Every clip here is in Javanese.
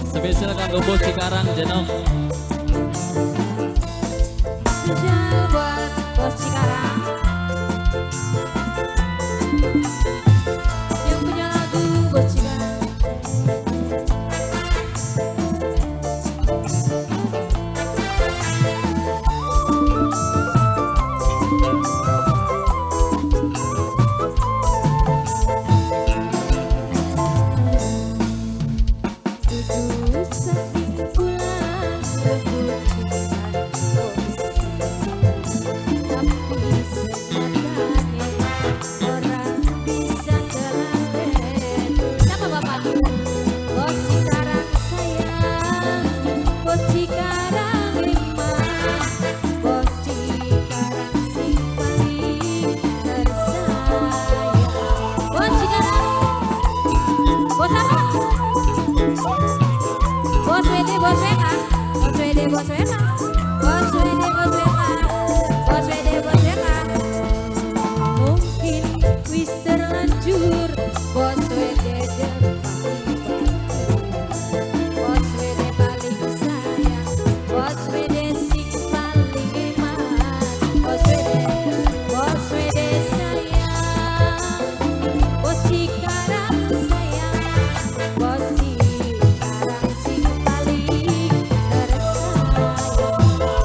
Spesial kanggo Bos Cikarang Jenok. Spesial buat Bos Cikarang yang punya lagu Bos Cikarang. Dudu saking pulang rebut posisi, tapi senyatane orang bisa telaten. Siapa bapak? Bos Cikarang sayang, Bos Cikarang eman, Bos Cikarang sing paling tersayang. Bos Cikarang, Bos apa? Bos WD, Bos WK, Bos WD, Bos WK, Bos WD, Bos WK, Bos WD, Bos WK. Mungkin wis terlanjur, Bos WD paling Bos WD paling sayang, Bos WD sing paling eman, Bos WD, Bos WD sayang, Bos Cikarang sayang, Bos Cikarang sing paling tersayang.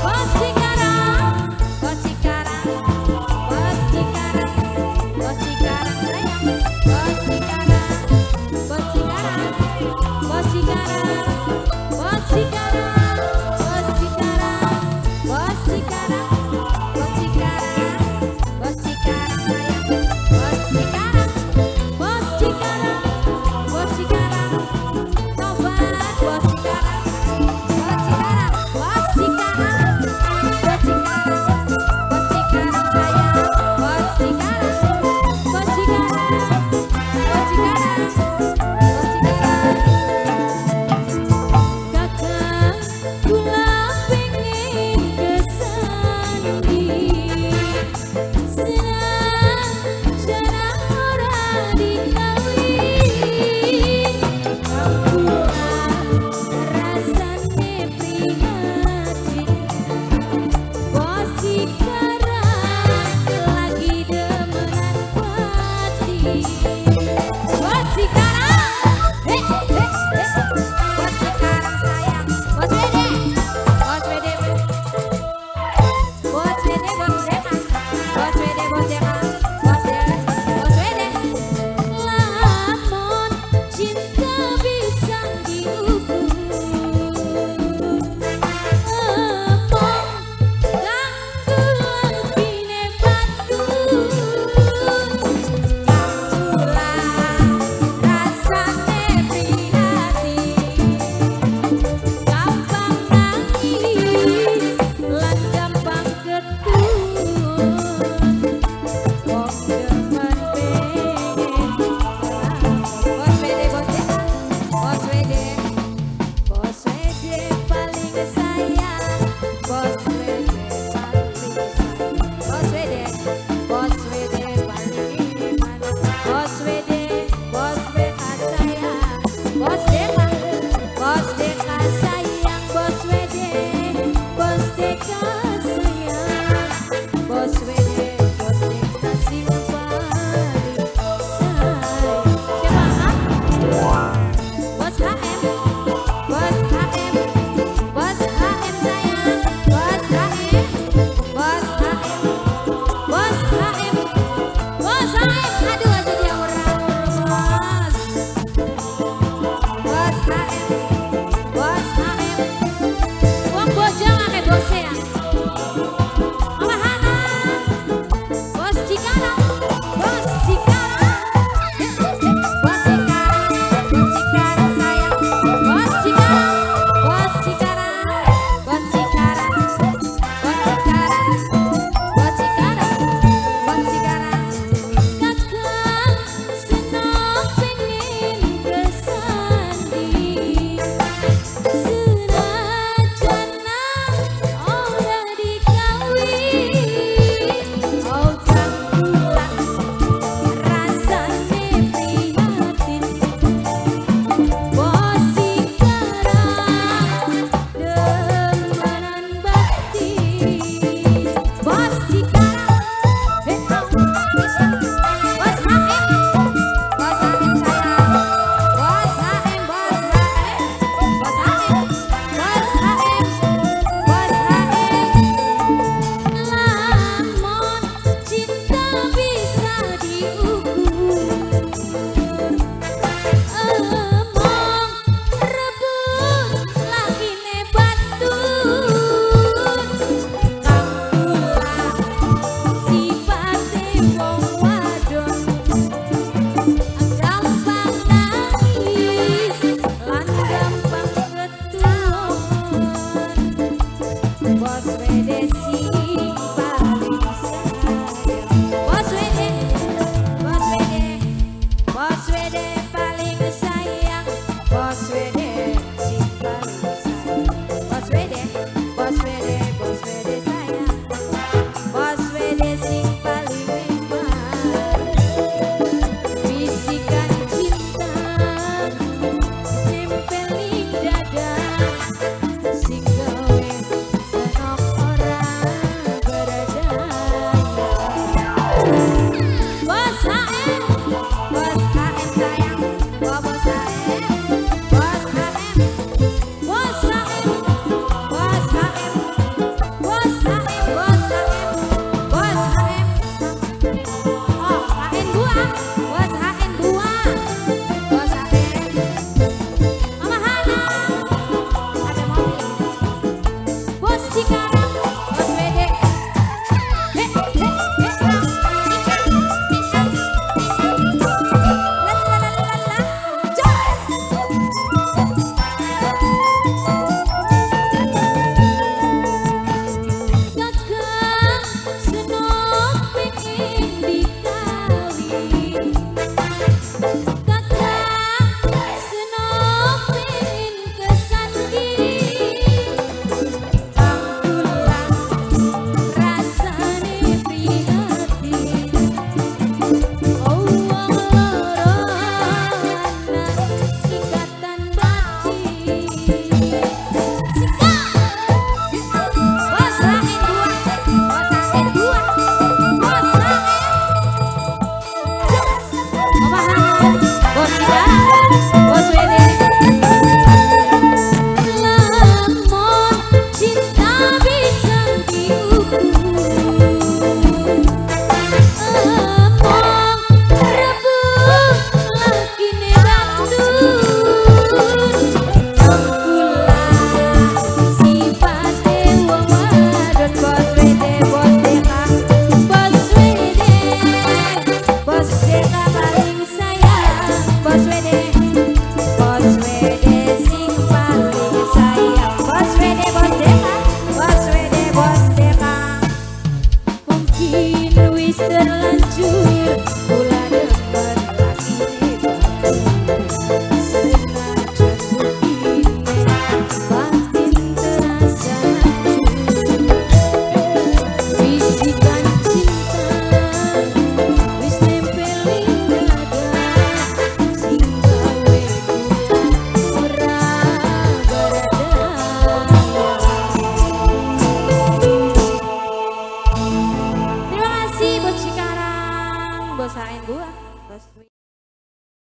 Bos Cikarang, Bos Cikarang, Bos Cikarang, Bos Cikarang sayang, Bos Cikarang, Bos Cikarang, Bos Cikarang, Bos Cikarang.